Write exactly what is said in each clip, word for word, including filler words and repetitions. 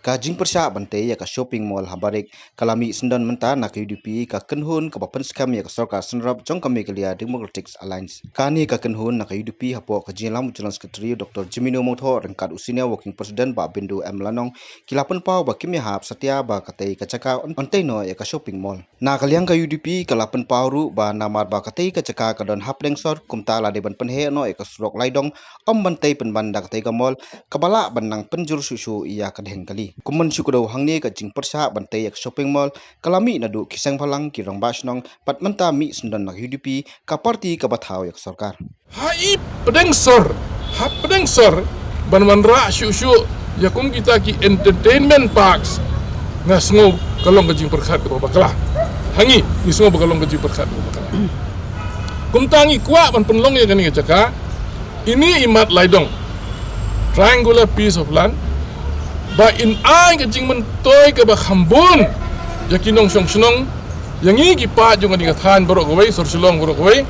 Ka jingpyrshah ban tei ïa ka shopping mall ha Barik ka la mih syndon mynta na ka U D P, ka kynhun kaba pynskhem ïa ka sorkar synrop jong ka Meghalaya Democratic Alliance. Kane ka kynhun na ka U D P hapoh ka jingïalam u General Secretary Doctor Jemino Mawthoh ryngkat u Senior Working President Bah Bindu M Lanong ki la pynpaw ba kim ïahap satia ba katei ka jaka yn tei noh ïa ka shopping mall. Na ka liang ka U D P ka la pynpaw ruh ba namar ba katei ka jaka ka don hapdeng sor, kumta la dei ban pynheh noh ïa ka surok Laidong, ym ban tei pynban da katei ka mall kaba lah ban nang pynjur shuh shuh ïa ka dheng kali. Kum ban shu kdew hangne, ka jingpyrshah ban tei ïa ka shopping mall ka la mih naduh ki seng bhalang, ki rangbah shnong, bad mynta mih syndon na ka U D P, ka party kaba thaw ïa ka sorkar. Ha i pdeng sor, ha pdeng sor ban wanrah shuh shuh ïa kum kita ki entertainment parks, nga sngew ka long ka jingpyrkhat kaba bakla. Ha ngi, ngi sngew ba ka long ka jingpyrkhat kaba bakla. Kumta ngi kwah ban pynlong ïa kane ka jaka, ine i mat Laidong, triangular piece of land, ba in ai ka jingmyntoi kaba kham bun ïa ki nongshong shnong, ïa ngi ki paid jong kane ka thaiñ baroh kawei, sor Shillong baroh kawei,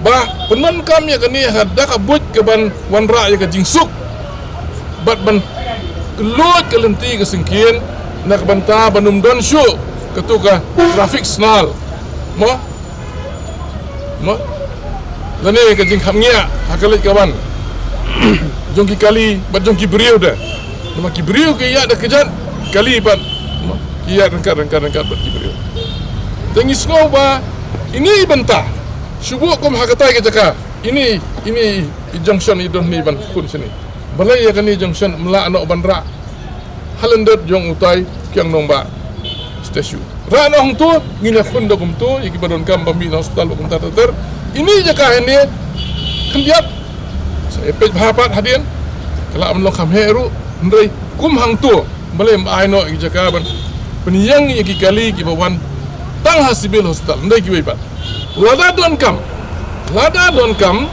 ba pyndonkam ïa kane ha da ka buit kaban wanrah ïa ka jingsuk bad ban kylluid ka lynti ka syngkien, na ka bynta ban ym don shuh katu ka traffic signal. Mo? Mo? Lane ka jingkhapngiah ha ka leit ka wan jong ki kali bad jong ki briew de. Namar ki briew ki ïaid da kjat, kali pat, mo, ki ïaid ryngkat, ryngkat, ryngkat bad ki briew. Te ngi sngew ba ine i bynta, shu buh kum ha katai ka jaka, ine, ine i junction i don hangne ban khun shane. Balei ïa kane junction ym lah noh ban rah ha lyndet jong utai Kiang Nangbah statue? Rah noh hangto, ngin ïa khun da kumto ïa kiba donkam ba mih na hospital bad kumta ter ter. Ine i jaka hangne khyndiat, sa ïa peit bha pat hadien, ka lah ban long kham heh ruh, hynrei kum hangto balei ym ai noh ïa ki jaka ban pynïeng ïa ki kali kiba wan tang ha Civil Hospital, ym dei kiwei pat. Lada donkam, lada donkam,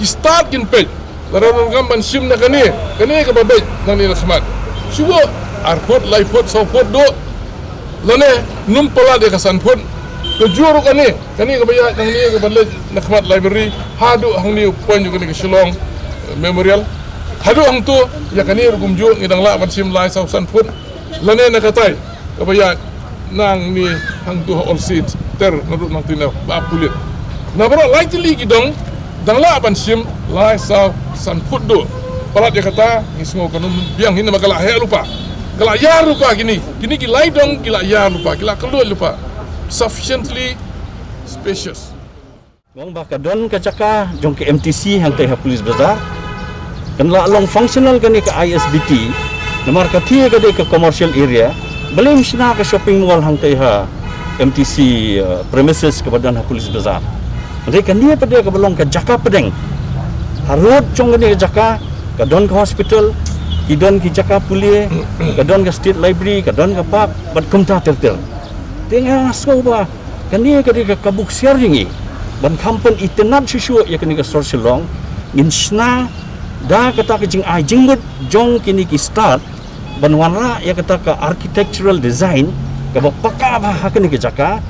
ki stad kin peit. Lada donkam ban shim na kane, kane kaba beit nangne na khmat, shu buh ar phut, lai phut, saw phut duh. Lane nym palat ïa ka san phut. Ka jur ruh kane, kane kaba ïaid nangne kaba leit na khmat library haduh hangne u point jong kane ka Shillong, eh, Memorial. Haduh hangto, ïa kane ruh kumjuh, ngi dang lah ban shim lai saw san phut. Lane na katai kaba ïaid nangne hangto ha Allseas ter naduh nangtei na ba pulit. Na baroh lai tylli ki dong dang lah ban shim lai saw san phut duh. Palat ïa kata ngi sngew kan ym biang hi namar ka lah heh lypa. Ka lah ïar lypa kine. Kine ki lai dong ki lah ïar lypa, ki lah kylluid lypa. Sufficiently spacious. Nga ong ba ka don ka jaka jong ka M T C hangtei ha Police Bazar. Kan lah long functional kane ka I S B T. Namar kata ka dei ka commercial area. Balei ym shna ka shopping mall hangtei ha M T C, uh, premises kaba don ha Police Bazar. Hynrei kane pat dei kaba long ka jaka pdeng. Harud jong kane ka jaka ka don ka hospital, ki don ki jaka pule, ka don ka state library, ka don ka park, bad kumta ter ter. Te nga sngew ba kane ka dei ka kabu ksiar jong ngi ban kham pynitynnad shuh shuh ïa kane ka sor Shillong. Ngin shna da kata ka jingai jingmut jong kine ki stad ban wanrah ïa kata ka architectural design kaba paka bha ha kane ka jaka.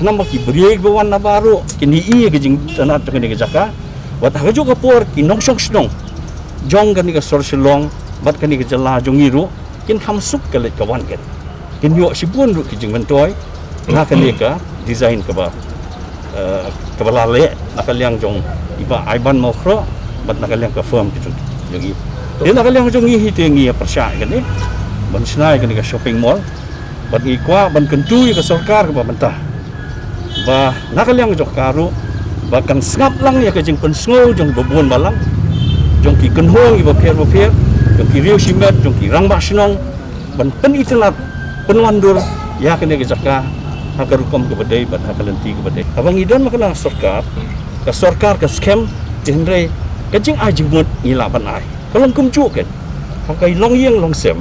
Khnang ba ki briew ba wan na baroh kin ïohi ïa ka jingitynnad jong kane ka jaka. Bad ha kajuh ka por ki nongshong shnong jong kane ka sor Shillong bad kane ka jylla jong ngi ruh kin kham suk ka leit ka wan kin. Kin ïoh shibun ruh ki jingmyntoi na kane ka design kaba, eh, kaba la leh na ka liang jong i Bah Aiban Mawkhroh bad na ka liang ka firm ki jong, jong i. Te na ka liang jong ngi hi te ngi ïa pyrshah kane ban shna ïa kane ka shopping mall. Bad ngi kwah ban kyntu ïa ka sorkar kaba mynta ba na ka liang jong ka ruh ba kan sngap lang ïa ka jingpynsngew jong ba bun balang, jong ki kynhun kiba pher ba pher, jong ki riew shimet, jong ki rangbah shnong, ban pynitynnad, pynwandur ïa kane ka jaka ha ka rukom kaba dei bad ha ka lynti kaba dei. Haba ngi don ma kane ka sorkar, ka sorkar ka skhem, te hynrei ka jingai jingmut ngi lah ban ai. Ka long kumjuh ken. Ha ka longïing longsem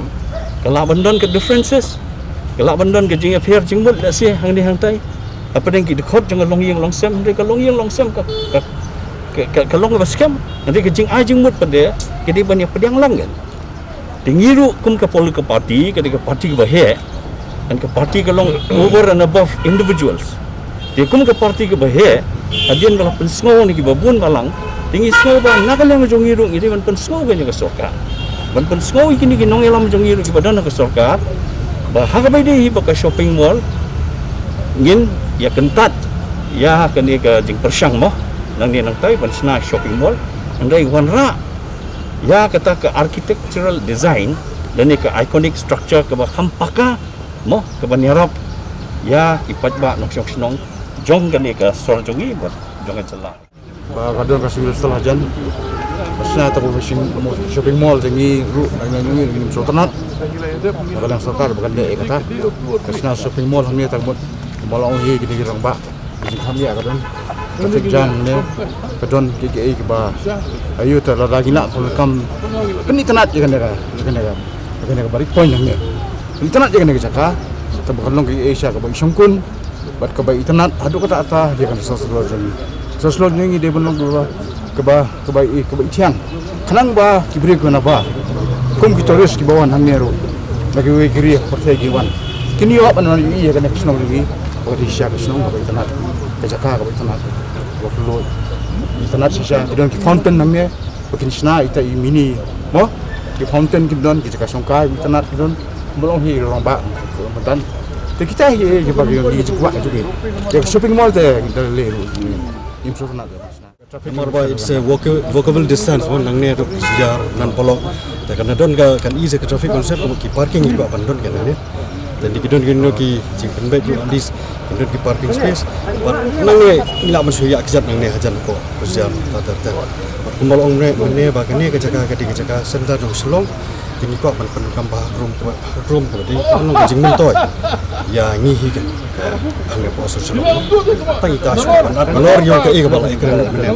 ka lah ban don ka differences, ka lah ban don ka jingïapher jingmut lehse hangne hangtai. Hapdeng ki dkhot jong ka longïing longsem, hynrei ka longïing longsem ka, ka, ka, ka, ka long kaba skhem. Hynrei ka jingai jingmut pat de ka dei ban ïa pdiang lang ken. Te ngi ruh kum ka political party, ka dei ka party kaba heh, and ka party ka long over and above individuals. Te kum ka party kaba heh, hadien ba la pynsngew na kiba bun balang, te ngi sngew ba na ka liang jong ngi ruh ngi dei ban pynsngew ïa ka sorkar. Ban pynsngew ïa kine ki nongïalam jong ngi ruh kiba don ha ka sorkar ba ha kaba ïadei hi bad ka shopping mall ngin ïa kyntait ïa kane ka jingpyrshang mo nangne nangtai ban shna shopping mall. Hynrei wanrah ïa kata ka architectural design lane ka iconic structure kaba kham paka mo kaba ïarap ïa ki paidbah nongshong shnong jong kane ka sor jong ngi bad jong ka jylla. Ba ka don ka sngewsih hajan ba shna ta ka shopping mall jong ngi ruh, ngi ngi ngi sngewtynnat ba ka liang sorkar ba kan leh ïa kata ka shna shopping mall hangne. Ta ka mut ba long hi kine ki rangbah jingkham ïa ka don traffic jam ne ka don ki ki ei kiba ayu ta lada ngi lah pun kam pynitynnat ïa kane ka ïa kane ka ïa kane ka bari point hangne. Pynitynnat ïa kane ka jaka ta ba kan long ki ei sha kaba i shongkun bad kaba itynnat haduh katta katta ïa kane ka soslo jong ngi. Soslo jong ngi dei ban long kaba kaba kaba i kaba i thiang. Khnang ba ki briew kiba na ba kum ki tourist kiba wan hangne ruh na kiwei ki ri pyrthei ki wan, kin ïoh ban wan ïa kane ka shnong jong ngi ba ka dei shisha ka shnong kaba itynnat, ka jaka kaba itynnat, kaba kylluid. Itynnat shisha, ki don ki fountain hangne ba kin shna ita i mini mo, ki fountain kin don, ki jaka shongkai itynnat ki don. Ba long hi rangbah madan. Te kita hi kiba ki ki jingkwah jong ki. Ïa ka shopping mall te da leh ruh. Improve na. Namar ba it's a walk-, walkable distance mo nangne ruh Khosiar Nanpolo. Te kan don ka kan ease ka traffic concept mo, ki parking ki kwah ban don kan ne. Te ki don ki no ki jingpynbeit ruh at least ki don ki parking space. Bad nangne ngi lah ban shu ïa kjat nangne hajan ko Khosiar ta ter ter. Bad kumba long ne ne ba kane ka jaka ka dei ka jaka center jong Shillong. Te ngi kwah ban pynkam ba ha ka rum, ha ka rum ka dei ka long ka jingmyntoi ïa ngi hi kan ka hangne po sor Shillong. Tang ita shu ban at nalor ïa ka ei kaba la ei kren mynne.